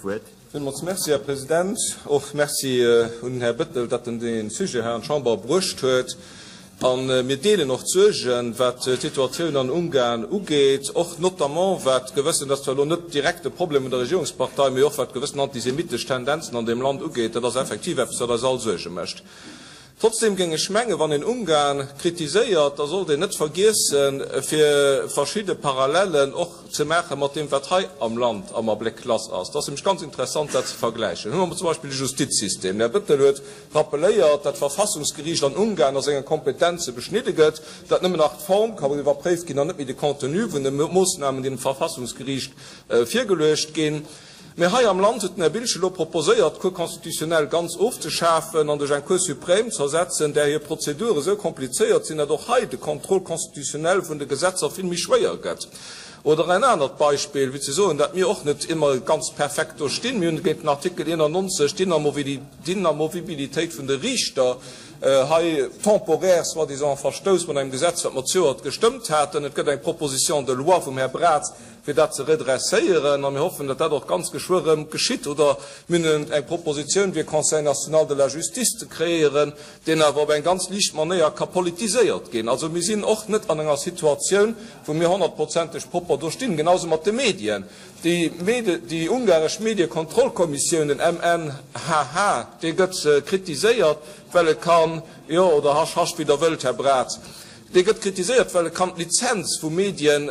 d'Wuert. Villmools Merci, Här President. Och Merci un den Här Bettel, datt en dee Sujet hei an d'Chamber bruecht huet. A mir deelen och d'Suergen, wat d'Situatioun an Ungarn ugeet, och notamment wat gewëssen, dat ass zwar elo net direkt e Problem vun der Regierungspartei, mee och wat gewëssen antisemitesch Tendenzen an deem Land ugeet. Dat ass effektiv eppes, wat eis all Suerge mécht. Trotzdem géing ech mengen, wann een Ungarn kritiséiert, da sollt een net vergiessen, fir verschidde Parallellen och ze maache mat deem, wat hei am Land am Abléck lass ass. Et ass nämlech ganz interessant, dat ze vergläichen. Huele mer zum Beispill de Justizsystem. Den Här Bettel huet rappeléiert, dat d'Verfassungsgeriicht an Ungarn a senge Kompetenze beschnidde gëtt, dat nëmmen nach d'Form ka iwwerpréift ginn an net méi de Contenu vun de Moossnamen, déi dem Verfassungsgeriicht virgeluecht ginn. Mee hei am Land huet den Här Biltgen elo proposéiert, d'Cour constitutionnelle ganz ofzeschafen an duerch eng Cour suprême ze ersetzen, där hir Prozedure esou komplizéiert sinn, datt och hei de Contrôle constitutionnel vun de Gesetzer vill méi schwéier gëtt. Oder en anert Beispill, wéi ze soen, datt mir och net ëmmer ganz perfekt do stinn. Mir hunn géint den Artikel 91 d'Inamovibilitéit vun de Riichter hei temporaire soi-disant verstouss mat engem Gesetz, wat mer zejoert gestëmmt haten. Et gëtt eng Proposition de loi vum Här Braz, fir dat ze redresséieren, a mir hoffen, datt dat och ganz geschwë erëm geschitt, oder mir hunn eng Propositioun, fir e Conseil national de la justice ze kreéieren, deen awer op eng ganz liicht Manéier ka politiséiert ginn. Also mir sinn och net an enger Situatioun, wou mir honnertprozenteg propper do stinn. Genausou mat de Medien. Déi, déi ungaresch Mediekontrollkommissioun, den MNHH, dee gëtt kritiséiert, well e kann, jo, oder hasch, hasch, wéi Der wëllt, Här Braz, Dee gëtt kritiséiert, well e kann d'Lizenz vu Medien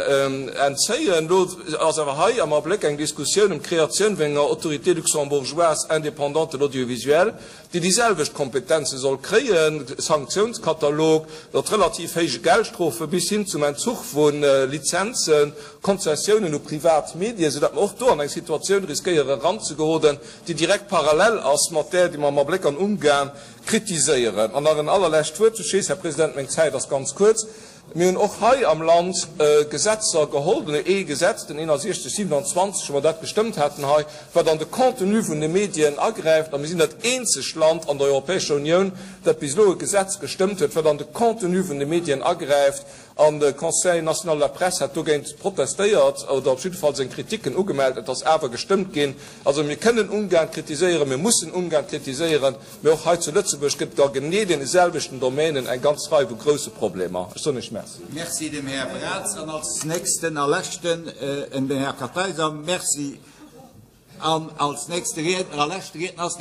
entzéien. Elo ass awer hei am Abléck eng Diskussioun ëm d'Kreatioun vun enger Autorité luxembourgeoise indépendante de l'audiovisuel, déi déi selwecht Kompetenze soll kréien, Sanktiounskatalog mat relativ héije Geldstrofe bis hin zum Entzuch vu Lizenzen, Konzessiounen u privat Medien, soudatt mer och do an eng Situatioun riskéiere eranzegeroden, déi direkt parallel ass mat där, déi mer am Abléck an Ungarn Kritiséieren. An nach en allerlescht Wuert zum Schluss, Här President, meng Zäit ass ganz kuerz. Mir hunn och hei am Land Gesetzer geholl, oder ee Gesetz, den 61 27, wou mer dat gestëmmt haten hei, wat an de Contenu vun de Medien agräift. A mir sinn dat eenzegt Land an der Europäescher Unioun, dat bis elo e Gesetz gestëmmt huet, wat an de Contenu vun de Medien agräift. An de Conseil national de la presse hat dogéint protestéiert oder op jidde Fall seng Kritiken ugemellt. Et ass awer gestëmmt ginn. Also mir kënnen Ungarn kritiséieren, mir mussen Ungarn kritiséieren, mee och hei zu Lëtzebuerg gëtt et a genee deene selwechten Domänen eng ganz Rei vu grousse Problemer. Ech soen Iech Merci. Merci dem Här Braz. An als nächsten a leschten den Här Kartheiser. Merci. An als nächste Riedner a leschte Riedner ass den Här.